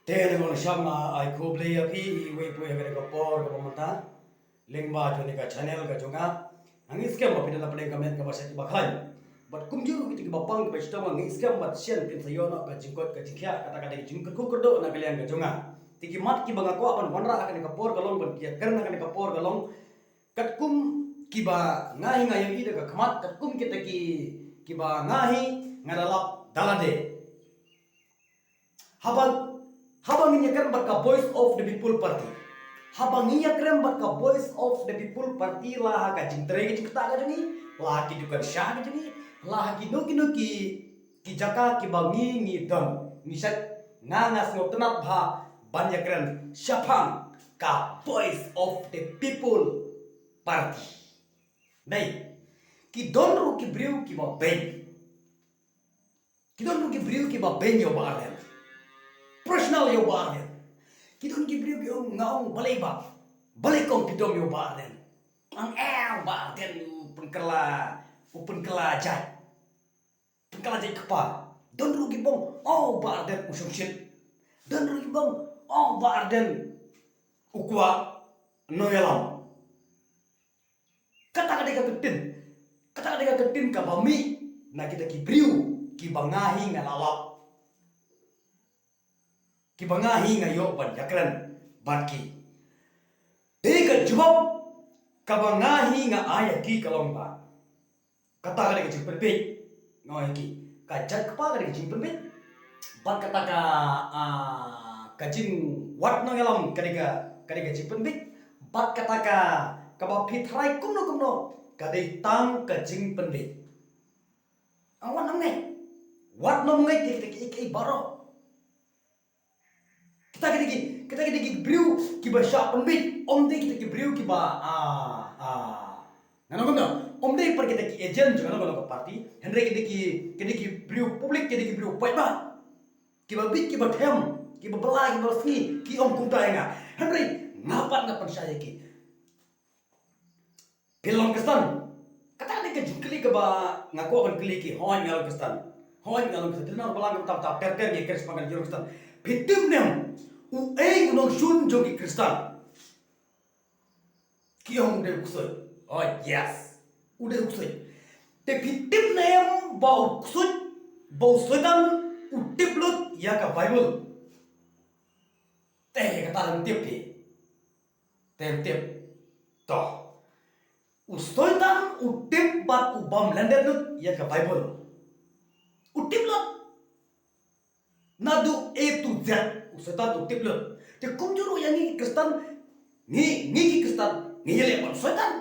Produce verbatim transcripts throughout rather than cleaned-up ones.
Te ngan ong sham ai khublei ïa phi iwei pa iwei ha kane ka por kaba mynta. Lyngba jong kane ka channel ka jong nga. Nga ngeit skhem ba phi don ha pdeng ka met kaba shait ba khlaiñ. Bad kumjuh ruh kita kiba pang kiba shitom nga ngeit skhem ba shen phin sa ïoh noh ka jingkoit ka jingkhiah kata ka dei ka jingkyrkhu kyrdoh na ka liang ka jong nga. Te ki mat kiba nga kwah ban wanrah ha kane ka por ka long ban ïakren ha kane ka por ka long. Katkum kiba nga hi nga ïohi da ka khmat katkum kita ki kiba nga hi nga da lap da lade. Haba, haba ngin ïakren bad ka Voice of the People Party. Haba ngin ïakren bad ka Voice of the People Party la ha ka jingtrei ka jingktah ka jong ngi, la ha ki dukan sha ka jong ngi, la ha kino kino ki, ki jaka kiba ngi ngi don. Ngi shait nga nga sngewtynnat bha ban ïakren shaphang ka Voice of the People Party. Dei, ki don ruh ki briew kiba beiñ. Ki don ruh ki briew kiba beiñ ïa u Bah Ardent. Personal ïa u Bah Ardent. Ki don ki briew ki ong nga ong balei bah. Balei kong phi dom ïa u Bah Ardent. Ang eh u Bah Ardent u pynkylla, u pynkylla jait. Pynkylla jait kpa. Don ruh kiba ong oh u Bah Ardent u shongshit. Don ruh kiba ong oh u Bah Ardent u kwah nongïalam. Kata ka dei ka ktien. Kata ka dei ka ktien kaba mih na kita ki briew kiba nga hi nga la lap. Kiba nga hi nga ïoh ban ïakren bad ki. Te ka jubab kaba nga hi nga ai ïa ki ka long ba kata ka dei ka jingpynbeit. Nga ong ïa ki ka jait kpa ka dei ka jingpynbeit. Bad kata ka, ah, ka jingwad nongïalam ka dei ka, ka dei ka jingpynbeit. Bad kata ka, kaba phi tharai kumno kumno ka dei tang ka jingpynbeit. Ang wat nang ngeit. Wat nang ngeit ïa kita kiei kiei baroh. Kita ki dei ki, kita ki dei ki briew kiba shah pynbeit, ym dei kita ki briew kiba, ah, ah. Ngan ong kumno, ym dei pat kita ki agent jong kano kano ka party, hynrei ki dei ki, ki dei ki briew public, ki dei ki briew paidbah. Kiba bit, kiba them, kiba bylla, kiba sngi, ki ong kumta ïa nga. Hynrei nga pat nga pynshai ïa ki. Phi long Khristan? Kata ka dei ka jingkylli kaba nga kwah ban kylli ki. Hooid nga long Khristan. Hooid nga long Khristan. Te nang balang kata kata ter ter ngi kren shaphang ka jingkylli Khristan. Phi tip ne em uei u nongshun jong ki Khristan? Ki ong u dei u ksuid. Oh yes. U dei u ksuid. Te phi tip ne em ba u ksuid, ba u Soitan u tip lut ïa ka Baibl? Te kata ym tip phi. Te tip. To. U Soitan u tip bad u bam lyndet lut ïa ka Baibl. U tip lut. Naduh A to Z u Soitan u tip lut. Te kumjuh ruh ïa ngi ki Khristan, ngi, ngi ki Khristan ngi ïaleh bad u Soitan.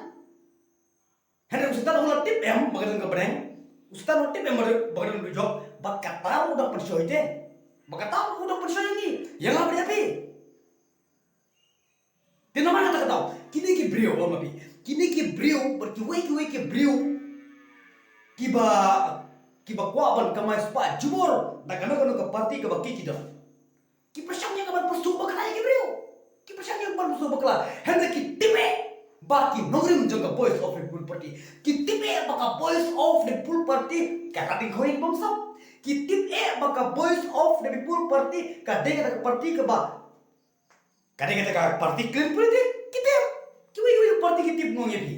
Hynrei u Soitan u la tip em ba ka don ka bneng? U Soitan u la tip em ba ka don u dujok? Bad kata ruh u dang pynshoi te. Bad kata ruh u dang pynshoi ïa ngi. Ïa nga bad ïa phi. Te namar kata ka daw kine ki briew, ong ma phi, kine ki briew bad kiwei kiwei ki briew kiba, kiba kwah ban kamai spah jubor da kano kano ka party kaba ki ki don. Ki pyrshang ïa ka ban pyrshah bakla ïa ki briew. Ki pyrshang ïa ka ban pyrshah bakla. Hynrei ki tip eh ba ki nongrim jong ka Voice of the People Party. Ki tip eh ba ka Voice of the People Party ka rat ïa ki khun ïa ki bym sop. Ki tip eh ba ka Voice of the People Party ka dei kata ka party kaba, ka dei kata ka party clean politic. Ki tip. Kiwei kiwei ki party ki tip, nga ong ïa phi.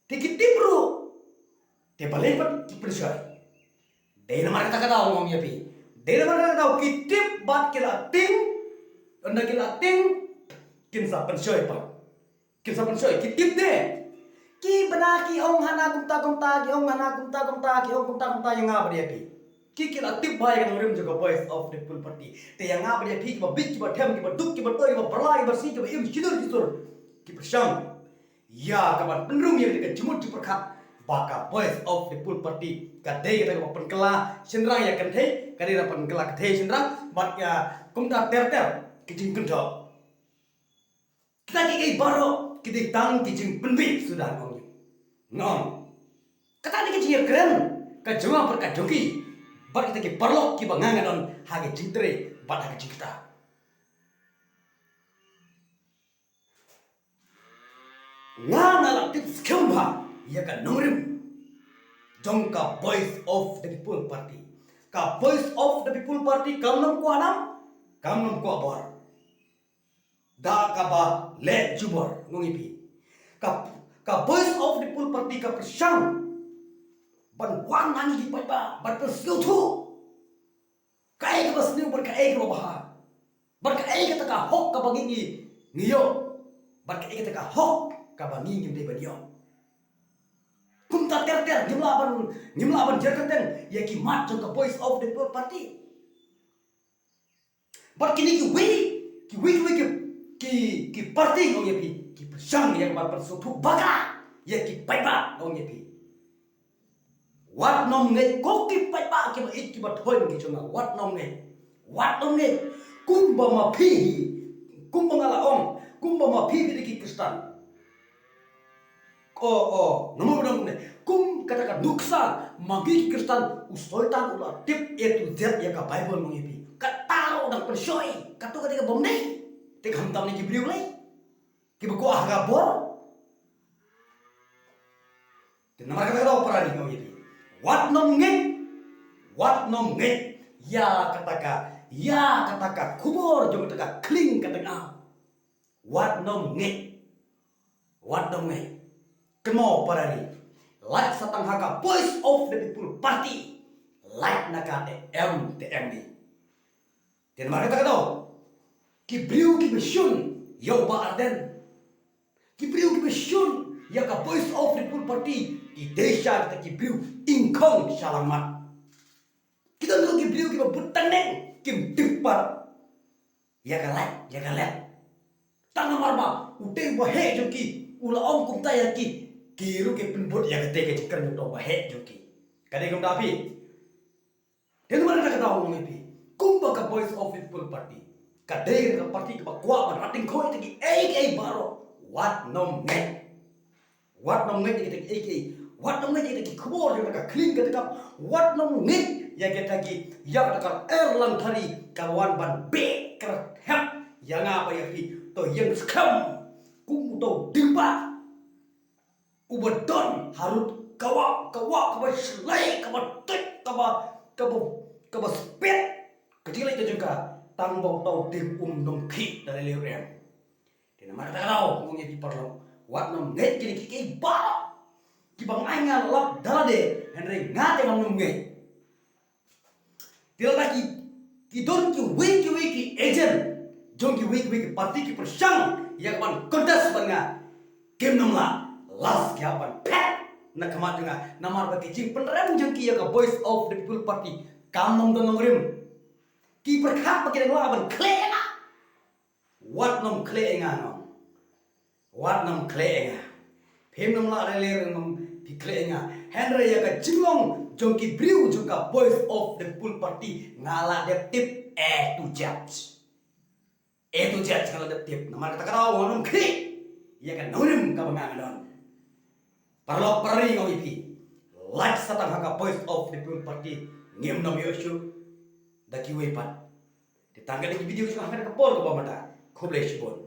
Te ki tip ruh. Te balei pat ki pynshoi? Dei namar kata ka daw, nga ong ïa phi. Dei namar kata ka daw ki tip bad ki la tieng. Ynda ki la tieng kin sa pynshoi pat. Kin sa pynshoi, ki tip te. Ki bna ki ong hana kumta kumta, ki ong hana kumta kumta, ki ong kumta kumta ïa nga bad ïa phi. Ki, ki la tip bha ïa ka nongrim jong ka Voice of the People Party. Te ïa nga bad ïa phi kiba bit, kiba them, kiba duk, kiba toi, kiba bylla, kiba sngi, kiba im shisur shisur, ki pyrshang ïa ka ban pynrung ïa ka jingmut jingpyrkhat ba ka Voice of the People Party ka dei kata kaba pynkylla shynrang ïa kynthei, ka dei kata pynkylla kynthei shynrang bad ïa kumta ter ter ki jingkynthoh. Kita kiei kiei baroh ki dei tang ki jingpynbeit suda, nga ong. Nga ong. Kata dei ka jingïakren ka jong nga bad ka jong ki bad kita ki paralok kiba nga nga don ha ka jingtrei bad ha ka jingktah. Nga nga la tip skhem bha ïa ka nongrim jong ka Voice of the People Party. Ka Voice of the People Party kam nym kwah nam, kam nym kwah bor. Da kaba leh jubor, nga ong ïa phi. Ka, ka Voice of the People Party ka pyrshang ban wan na ngi ki paidbah, ban pynsngewthuh kaei kaba sniew bad kaei kaba bha, bad kaei kata ka hok kaba ngi, ngi, ngi ïoh, bad kaei kata ka hok kaba ngi ngim dei ban ïoh. Kumta ter ter, ngim lah ban, ngim lah ban jer kyrteng ïa ki mat jong ka Voice of the People Party. Bad kine kiwei, kiwei, kiwei ki, ki, ki party, nga ong ïa phi, ki pyrshang ïa ka ban pynsngewthuh baka ïa ki paidbah, nga ong ïa phi. Wat nym ngeit, ko ki paidbah kiba ïeit kiba thoiñ ki jong nga, wat nym ngeit. Wat nym ngeit. Kumba ma phi hi, kumba nga la ong, kumba ma phi phi dei ki Khristan. O, o, namar ba dang ne. Kum kata ka nuksa, ma ngi ki Khristan, u Soitan u la tip A to Z ïa ka Baibl, nga ong ïa phi. Kata ruh u dang pynshoi, kato ka dei kaba ym dei. Te khamtam ne ki briew lei, kiba kwah ha ka bor. Te namar kata ka daw para ri, nga ong ïa phi, wat nym ngeit. Wat nym ngeit ïa kata ka, ïa kata ka khubor jong kata ka khlieng ka tnga. Wat nym ngeit. Wat nym ngeit. Kynmaw para ri, lait sa tang ha ka Voice of the People Party, lait na ka te em te em ni. Te namar kata ka daw, ki briew kiba shun ïa u Bah Ardent, ki briew kiba shun ïa ka Voice of the People Party, ki dei sha kita ki briew ingkhong sha lammat. Kita ruh ki briew kiba bud tang neng, kim tip pat ïa ka lait ïa ka leh. Tang namar ba u tei u baheh jong ki u la ong kumta ïa ki, ki ruh ki pynbud ïa kata ka jingkren jong uta u baheh jong ki. Ka dei kumta phi. Te namar kata ka daw, nga ong ïa phi, kumba ka Voice of People Party ka dei ka party kaba kwah ban rat dyngkhoi ïa kiei kiei baroh. Wat nym ngeit. Wat nym ngeit ïa kita kiei kiei. Wat nym ngeit ïa kita ki khubor jong ka khlieng ka tnga. Wat nym ngeit ïa kita ki, ïa kata ka Erlang Thari ka wan ban beh kyrthep ïa nga bad ïa phi. To ïeng skhem kum uto u ding ba uba don harud ka wah, ka wah kaba shlei, kaba tuid, kaba, kaba, kaba spit. Ka jingleh ka jong ka, tang ba uto u ding um nym khih da lei lei ruh em. Te namar kata ka daw, nga ong ïa phi paralok, wat nym ngeit kine kiei kiei baroh kiba nga ai nga lap da lade, hynrei nga te ngam nym ngeit. Te lada ki, ki don kiwei kiwei ki agent jong kiwei kiwei ki party ki pyrshang ïa ka ban contest bad nga, kim nym lah, last ki hap ban phet na khmat jong nga, namar ba ki jingpynrem jong ki ïa ka Voice of the People Party kam nym don nongrim. Ki pyrkhat ba ki dang lah ban khleh ïa nga. Wat nym khleh ïa nga, nga ong. Wat nym khleh ïa nga. Phim nym lah lei lei ruh nym phi khleh ïa nga. Hynrei ïa ka jinglong jong ki briew jong ka Voice of the People Party nga la dep tip A to Z. A to Z nga la dep tip. Namar kata ka daw wat nym khleh ïa ka nongrim kaba nga nga don. Paralok para ri, nga ong ïa phi, lait sa tang ha ka Voice of the People Party, ngim nym ïoh shuh da kiwei pat. Te tang kane ka video shuh ha kane ka por kaba mynta. Khublei shibun.